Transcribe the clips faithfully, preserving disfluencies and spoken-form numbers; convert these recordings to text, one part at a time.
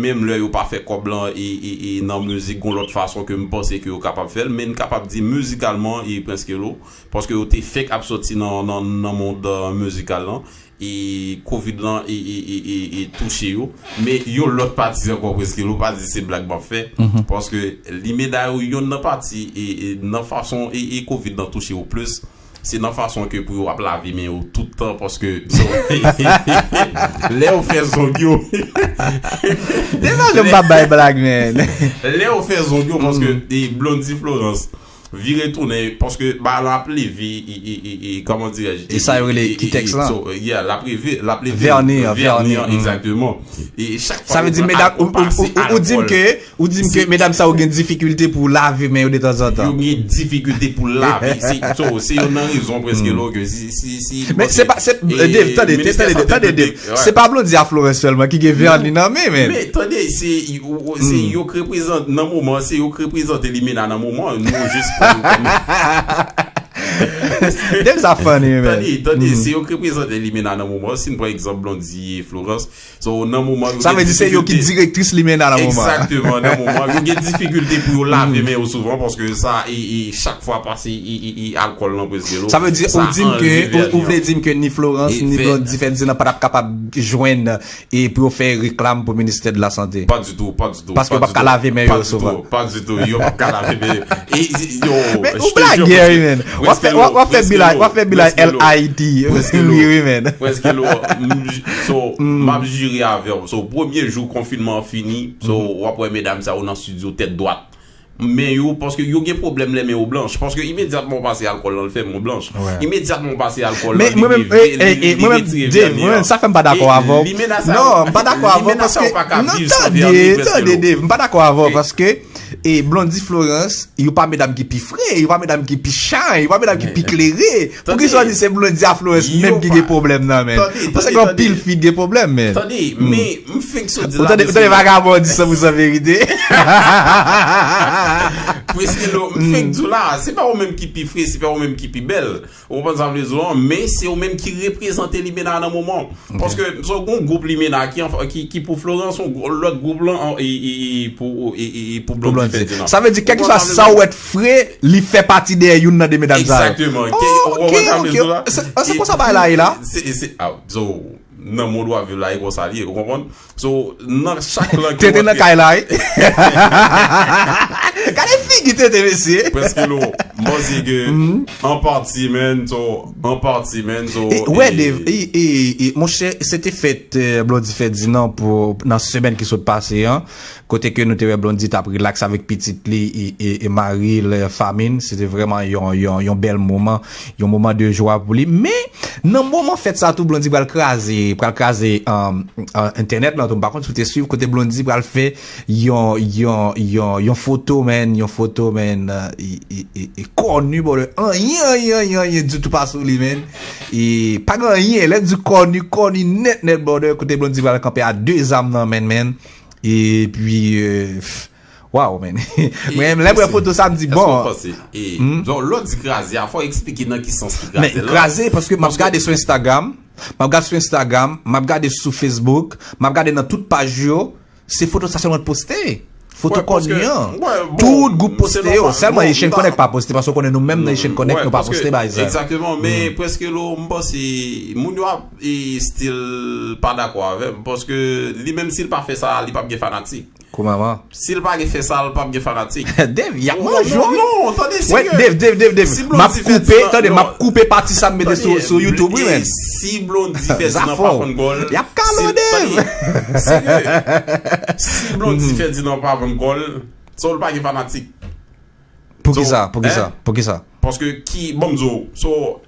menm lè yo pa fè kòb lan e, e, e nan mizik, gon lòt fason ke m panse ke yo kapab fè l, men n kapab di mizikalman e Prince Kelo, paske yo te fèk ap sòti nan, nan, nan mond mizikal lan, e kovid lan e, e, e, e, e touche yo. Men yon lòt pati ankò, Prince Kelo, pa di se blag m ap fè, paske limena yo, yonn nan pati e, e nan fason e, e kovid lan touche yo plis, se nan fason ke pou yo ap lave men yo tout tan, paske lè yo fè zong yo, deja jan m pa bay blag, men lè yo fè zong yo, paske e Blondy Florence vire tounen, paske ba la ap leve e, e, e, e, kòman dirèj, e sa yo rele ki tèks lan? Yeah, l ap leve, l ap leve vèni an, vèni an, egzakteman. E chak fwa sa vle di medam ou, ou, ou, ou di m ke ou di m ke medam sa yo gen difikilte pou lave men yo de tanzantan. Yo gen difikilte pou lave. Se, so, se youn nan rezon Prince Kelo ke si, si, si men se pa, se Dave, tande, tande, tande, se pa Blondy a Florence sèlman ki gen vèni nan men, men men tande, se, se yo k reprezante nan moman, se yo k reprezante limena nan moman, nou jis pran yo kòm Dave sa funny, men tande, tande, se yo k reprezante limena nan moman. Si n pran egzanp Blondy e Florence, so, nan moman yo sa vle di se yo ki difikilte direktris limena nan moman. Egzakteman, nan moman yo gen difikilte pou yo lave men yo souvan, paske sa e, e chak fwa pase e, e, e alkòl nan Prince Kelo. Sa vle di ou di m ke ou, ou vle di m ke ni Florence ni Blondy Ferdinand pa t ap kapab jwenn e pou yo fè reklam pou ministè de la sante? Pa ditou, pa ditou. Paske yo p ap ka lave men yo souvan. Pa ditou, yo p ap ka lave men yo. E, yo, men ou blagè wi, men. W ap fè, w ap fè bilay, w ap fè bilay L I D. Wi, wi, men. Prince Kelo, m j-, so, m ap jire avè w. So, premye jou konfinman an fini, so, w ap wè medam sa yo nan estidyo tèt dwat. Men yo, paske yo gen pwoblèm lè men yo blanch. Paske imedyatman w pase alkòl lan, l fè men w blanch. Imedyatman w pase alkòl lan, li leve, li, li retire vèni an. Mwen menm, Dave, mwen menm, sa fè m pa dakò avè w. Non, m pa dakò avè w paske, non, tande, tande, Dave, m pa dakò avè w paske e Blondy Florence, yo pa medam ki pi fre, yo pa medam ki pi chay, yo pa medam ki pi klere. Poukisa w di se Blondy a Florence menm ki gen pwoblèm nan, men? Paske gen anpil fi ki gen pwoblèm, men. Tande, men m fenk sot di la, ou tande, ou tande vagabon di san pou san verite. Prince Kelo, m fenk di w la, se pa ou menm ki pi fre, se pa ou menm ki pi bèl. Ou konprann sa m vle di w an, men se ou menm ki reprezante limena nan moman. Paske so gon gwoup limena ki, ki, ki pou Florence, yon lòt gwoup lan e, e, e, pou, e, e, e pou Blondy Ferdinand. Sa vle di kèlkeswa sa w wè t fre, li fè pati de youn nan de medam sa yo. Egzakteman. Ok, ok. Se, se konsa bagay la ye la? Se, se, ah, so, nan mond w ap viv la, e konsa li ye, ou konprann? So, nan chak lang. Tete nan kay la, wi. Gade figi Tete, mesye. Prince Kelo, m panse ke an pati, man, so, an pati, man, so. Wè, Dave, e, e, e, monchè, se te fèt, euh, Blondy Ferdinand pou, nan semèn ki sot pase an, kote ke nou te wè Blondy t ap rilaks avèk pitit li e, e, e mari l, Famine. Se te vrèman yon, yon, yon bèl moman, yon moman de jwa pou li. Men, nan moman fèt sa tou, Blondy pral kraze, pral kraze, um, uh, entènèt lan tou. M pa konn si w te swiv kote Blondy pral fè yon, yon, yon, yon foto, man, yon foto, man, uh, e, e, e, e kò nu, brother. Anyen, anyen, anyen, anyen ditou pa sou li, man. E pa gen anyen, lè di kò nu, kò nu nèt, nèt, brother, kote Blondy pral kanpe a de zam nan men, man. Epi, euh, pff, waw, man. Mwen, lè m wè foto sa, m di, bon. Èske w panse, e, lè w di kraze a, fò w eksplike nan ki sans ki kraze la. Men kraze, paske m ap gade sou Instagram, m ap gade sou Instagram, m ap gade sou Facebook, m ap gade nan tout paj yo, se foto sa sèlman t poste. Foto kò nu an. Tout gwoup poste yo. Sèlman Haitian Connect pa poste, paske w konnen nou menm nan Haitian Connect, nou pa poste bagay sa. Egzakteman, men Prince Kelo, m panse, moun yo ap, e, still pa dakò avè m, paske li menm si l pa fè sa, li p ap gen fanatik. Koumanman? Si l pa gen fè sa, l p ap gen fanatik. Dave, y ap manje w. Non, non, tande, serye. Dave, Dave, Dave, Dave. M ap koupe, tande, m ap koupe pati sa m mete sou, sou YouTube, wi, men. Si Blondy Ferdinand pa vann kò l, y ap kale w, Dave. Serye. Si Blondy Ferdinand pa vann kò l, so l pa gen fanatik. Poukisa? Poukisa? Poukisa? Paske ki, bon, m di w, so,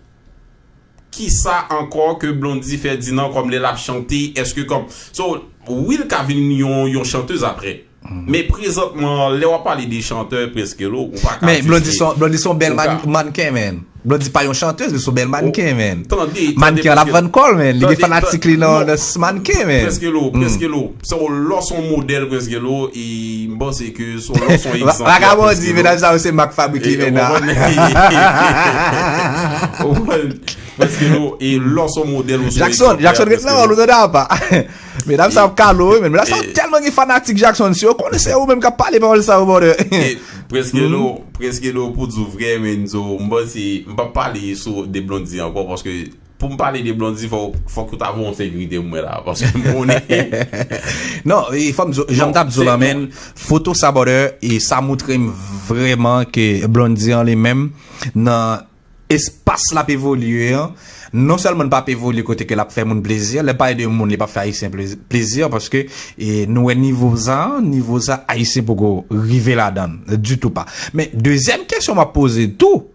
kisa ankò ke Blondy Ferdinand kòm lè l ap chante, èske kòm, so, wi, l ka vin yon, yon chantèz aprè. Men prezantman, lè w ap pale de chantè, Prince Kelo, ou pa ka jis. Men Blondy se yon, Blondy se yon bèl mannken, man. Blondy pa yon chantèz, li se yon bèl mannken, man. Tande, tande, mannken an ap vann kò l, man. Li gen fanatik li nan, nan mannken, man. Prince Kelo, Prince Kelo, se yon, lè w se yon modèl, Prince Kelo, e m panse ke se yon, lè w se yon egzanp. Vagabon di, medam sa yo se mak fabrik limena. Ou konprann? Preskelo, e lè w se yon modèl ou se yon Jackson, Jackson ret nan wòl ou tande apa. Medam sa ap kale w wi, men medam sa tèlman gen fanatik Jackson, si yo konnen se ou menm k ap pale pawòl sa yo, brother. Preskelo, Preskelo, pou di w vrè, men so, m panse m p ap pale sou de Blondy ankò, paske pou m pale de Blondy, fò, fòk ou ta voye yon sekirite pou mwen la, paske m konnen. Non, e fò m di w, jan m t ap di w lan, men foto sa, brother, e sa montre m vrèman ke Blondy an li menm, nan espas l ap evolye an, non sèlman l p ap evolye kote ke l ap fè moun plezi, lè m pale de moun, li p ap fè Ayisyen plezi, plezi, paske e, nou wè nivo sa, nivo sa, Ayisyen poko rive ladan l, ditou pa. Men, dezyèm kesyon m ap poze tou,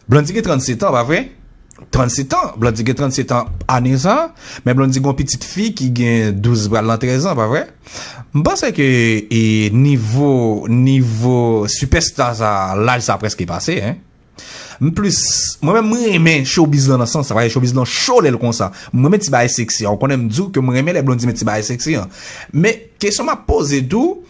Blondy gen trannset an, pa vre? Trannset an, Blondy gen trannset an ane sa, men Blondy gen yon pitit fi ki gen douz pral nan trèz an, pa vre? M panse ke e, nivo, nivo sipèsta sa, laj sa prèske pase, en. M plis, mwen menm mwen renmen showbiz lan nan sans sa, paske showbiz lan cho lè l konsa. Mwen renmen ti bagay seksi an. Ou konnen m di w ke mwen renmen lè Blondy met ti bagay seksi an. Men, kesyon m ap poze tou,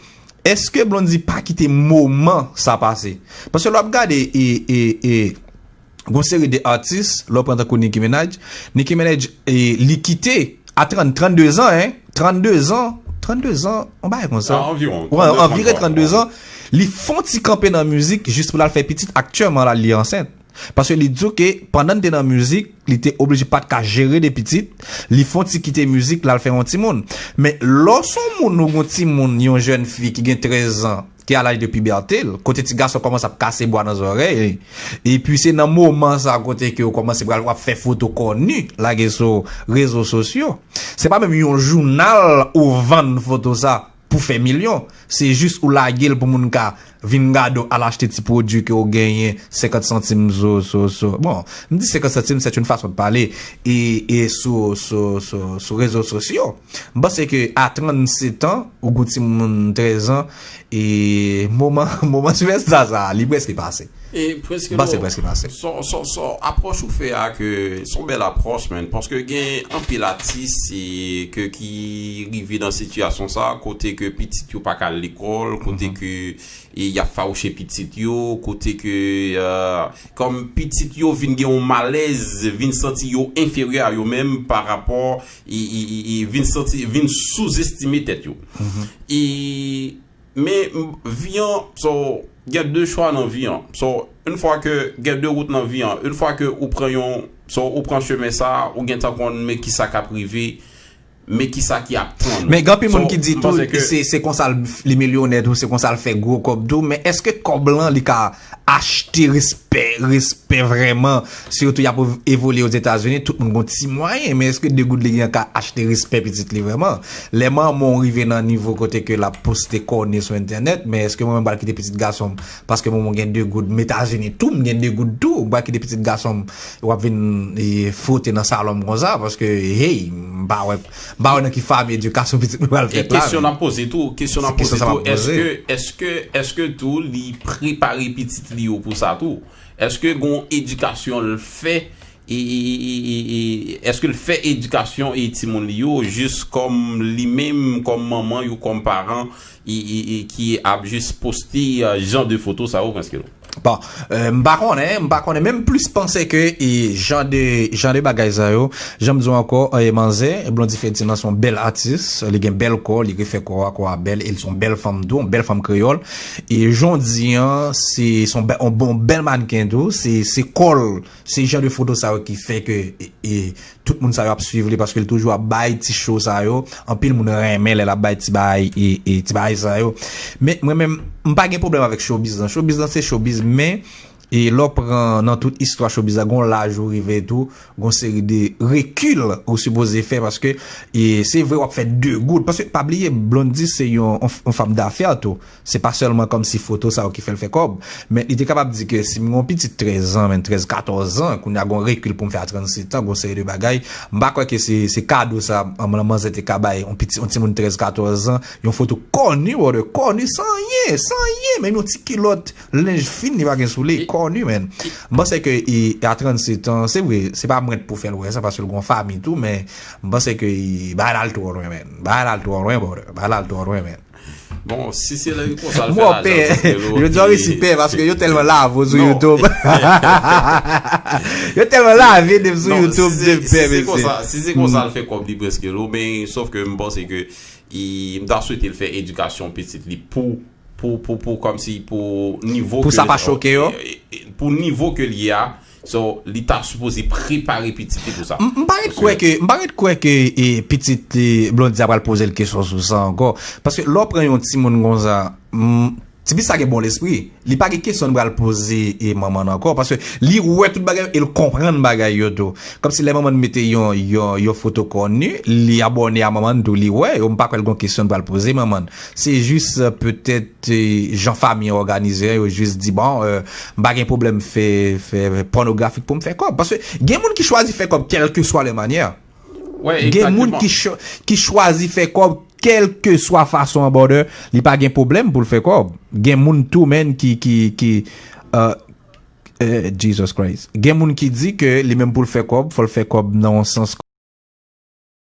èske Blondy pa kite moman sa pase? Paske lè w ap gade, e, e, e, gon seri de atis, lè w pran tankou Nicki Minaj, Nicki Minaj, e, li kite a trant, trannde zan, en, trannde zan, trannde zan, yon bagay konsa. Anviwon, anviwon trannde zan, li fè yon ti kanpe nan mizik jis pou l al fè pitit. Aktyèlman la, li ansent. Paske li di w ke pandan l te nan mizik, li te oblije pa t ka jere de pitit, li fè yon ti kite mizik, l al fè yon timoun. Men lè w se yon moun, ou gon timoun, yon jèn fi ki gen trèz an, ki a laj de pibète l, kote ti gason kòmanse ap kase bwa nan zòrèy li. Epi se nan moman sa kote ke ou kòmanse pral w ap fè foto kò ni, lage sou rezo sosyo. Se pa menm yon jounal ou vann foto sa pou fè milyon. Se jis ou lage l pou moun ka vin gade w, al achte ti pwodui ke ou genyen senkant santim sou, sou, sou. Bon, m di senkant santim, c'est une façon de parler. E, e sou, sou, sou, sou rezo sosyo. M panse ke a trannset an, ou gon timoun trèz an, e moman, moman sipèsta sa, li prèske pase. E prèske m panse l prèske pase. Son, son, son apwòch ou fè a ke son bèl apwòch, man, paske gen anpil atis e, ke ki rive nan sitiyasyon sa, kote ke pitit yo pa ka al lekòl, kote ke e, y ap fawouche pitit yo, kote ke, euh, kòm pitit yo vin gen yon malèz, vin santi yo enferyè a yo menm pa rapò, e, e, e, e vin santi, vin souzestime tèt yo. E, men, m, vi an, so, gen de chwa nan vi an. So, yon fwa ke gen de wout nan vi an, yon fwa ke ou pran yon, so, ou pran chemen sa, ou gentan konn men kisa k ap rive, men kisa ki ap tann ou. Men gen anpil moun ki di tou, se, se konsa l, li milyonè tou, se konsa l fè gwo kòb tou, men èske kòb lan li ka achte respè, respè vrèman, sitou y ap ev-, evolye Ozetazini, tout moun gon ti mwayen, men èske de goud li gen an ka achte respè pitit li vrèman? Lè manman w rive nan nivo kote ke l ap poste kòne sou entènèt, men èske mwen menm m pral kite pitit gason m, paske manman w gen de goud, m Etazini tou, m gen de goud tou, m pral kite pitit gason m w ap vin, e, fwote nan salon m konsa, paske, hey, m pa wè, m pa wè nan ki fanmi edikasyon pitit mwen pral fèt la. E kesyon n ap poze tou, kesyon n ap poze tou, èske, èske, èske tou li prepare pitit li yo pou sa tou? Èske gon edikasyon l fè, e, e, e, e, e, èske l fè edikasyon e timoun li yo jis kòm li menm, kòm manman yo, kòm paran, e, e, e, ki ap jis poste, e, jan de foto sa yo, prèske. Bon, euh, m pa konnen, m pa konnen, men m plis panse ke, e, jan de, jan de bagay sa yo, jan m di w ankò, e, manzè, Blondy Ferdinand se yon bèl atis, li gen bèl kò, li refè kò a, kò a bèl, e li se yon bèl fanm tou, yon bèl fanm kreyòl. E jodi an, se, se yon bè-, yon bon, bèl mannken tou, se, se kò l, se jan de foto sa yo ki fè ke, e, e, tout moun sa yo ap swiv li paske l toujou ap bay ti show sa yo. Anpil moun renmen lè l ap bay ti bagay, e, e, ti bagay sa yo. Men mwen menm, m pa gen pwoblèm avèk showbiz lan. Showbiz lan se showbiz, men, e, lè w pran nan tout istwa showbiz la, gon laj ou rive tou, gon seri de rekil ou sipoze fè paske, e, se vre w ap fè de goud. Paske pa bliye, Blondy se yon, yon, yon fanm dafè tou. Se pa sèlman kòmsi foto sa yo ki fè l fè kòb, men li te kapab di ke si m gen yon pitit trèz an, men trèz, katòz an, kounye a gon rekil pou m fè a trannset an, gon seri de bagay, m pa kwè ke se, se kado sa, an, manzè te ka bay yon pitit, yon timoun trèz, katòz an, yon foto kò ni, brother, kò ni, san anyen, san anyen, menm yon ti kilòt, lenj fin li pa gen sou li, kò ni, man. M panse ke, e, a trannset an, se vre, se pa mwen k pou fè l wè sa, paske l gon fanmi tou, men m panse ke, e, bagay la al twò lwen, man. Bagay la al twò lwen, brother. Bagay la al twò lwen, man. Bon, si se lè konsa l fè lajan, paske l, yo di w resi pè paske yo tèlman lave w sou YouTube. Yo tèlman lave Dave sou YouTube, Dave pè, mesye. Si se konsa l fè kòb li, preske lo, men sòf ke m panse ke m ta swete l fè edikasyon pitit li pou pou pou pou kòmsi pou nivo pou sa pa choke yo, pou nivo ke l ye a. So li ta sipoze prepare pitit li pou sa. M pa ret kwè ke m pa ret kwè ke pitit Blondy a pral poze l kesyon sou sa ankò. Paske lè w pran yon timoun konsa, tipi sa gen bon lespri. Li pa gen kesyon l pral poze manman l ankò, paske li wè tout bagay yo e l konprann bagay yo tou. Kòmsi lè manman l mete yon yon yon foto kò ni, li abòne a manman l tou, li wè yo. M pa kwè l gon kesyon l pral poze manman l. Se jis petèt jan fanmi an òganize an, yo jis di bon, m pa gen pwoblèm fè fè pònografik pou m fè kòb. Paske gen moun ki chwazi fè kòb kèlkeswa lè manyè. Gen moun ki ki chwazi fè kòb kèlkeswa fason an, brother, li pa gen pwoblèm pou l fè kòb. Gen moun tou menn ki ki ki Jesus Christ. Gen moun ki di ke li menm pou l fè kòb, fò l fè kòb nan yon sans